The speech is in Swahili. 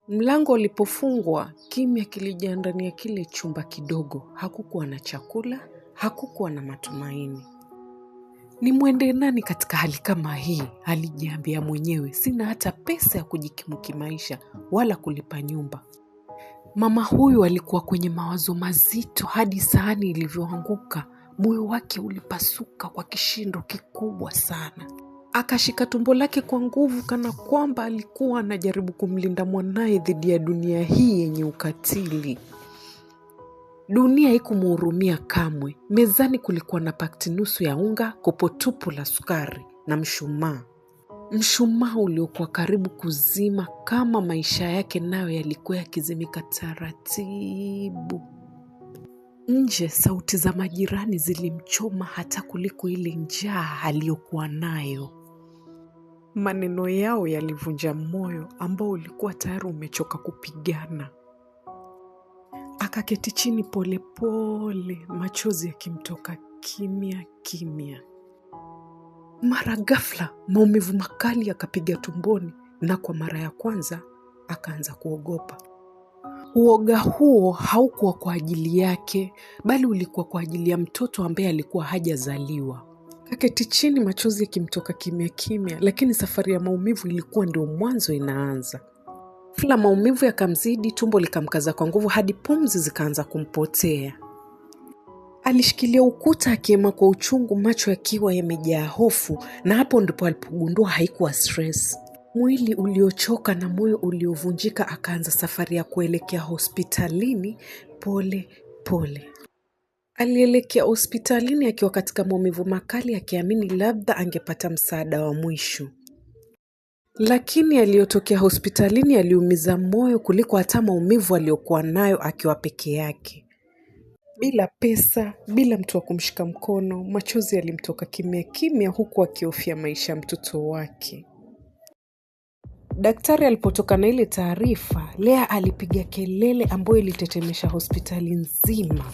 Mlango ulipofungwa, kimya kilijaa ndani ya kile chumba kidogo. Hakukuwa na chakula, hakukuwa na matumaini. Nimwende nani katika hali kama hii? Alijiambia mwenyewe, sina hata pesa ya kujikimu kimaisha wala kulipa nyumba. Mama huyu alikuwa kwenye mawazo mazito hadi sahani ilivyoanguka, moyo wake ulipasuka kwa kishindo kikubwa sana. Akashika tumbo lake kwa nguvu, kana kwamba alikuwa anajaribu kumlinda mwanaye dhidi ya dunia hii yenye ukatili. Dunia haikumhurumia kamwe. Mezani kulikuwa na pakti nusu ya unga, kopo tupu la sukari na mshumaa, mshumaa uliokuwa karibu kuzima kama maisha yake nayo yalikuwa yakizimika taratibu. Nje sauti za majirani zilimchoma hata kuliko ile njaa aliyokuwa nayo. Maneno yao yalivunja moyo ambao ulikuwa tayari umechoka kupigana. Akaketi chini polepole, machozi yakimtoka kimya kimya. Mara ghafla maumivu makali yakapiga tumboni, na kwa mara ya kwanza akaanza kuogopa. Uoga huo haukuwa kwa ajili yake, bali ulikuwa kwa ajili ya mtoto ambaye alikuwa hajazaliwa. Akaketi chini, machozi yakimtoka kimya kimya, lakini safari ya maumivu ilikuwa ndio mwanzo inaanza. Ghafla maumivu yakamzidi, tumbo likamkaza kwa nguvu hadi pumzi zikaanza kumpotea. Alishikilia ukuta akiema kwa uchungu, macho yakiwa yamejaa hofu, na hapo ndipo alipogundua haikuwa stress. Mwili uliochoka na moyo uliovunjika, akaanza safari ya kuelekea hospitalini pole pole. Alielekea hospitalini akiwa katika maumivu makali, akiamini labda angepata msaada wa mwisho. Lakini aliyotokea hospitalini yaliumiza moyo kuliko hata maumivu aliyokuwa nayo akiwa peke yake. Bila pesa, bila mtu wa kumshika mkono, machozi yalimtoka kimya kimya huku akihofia maisha ya mtoto wake. Daktari alipotoka na ile taarifa, Lea alipiga kelele ambayo ilitetemesha hospitali nzima.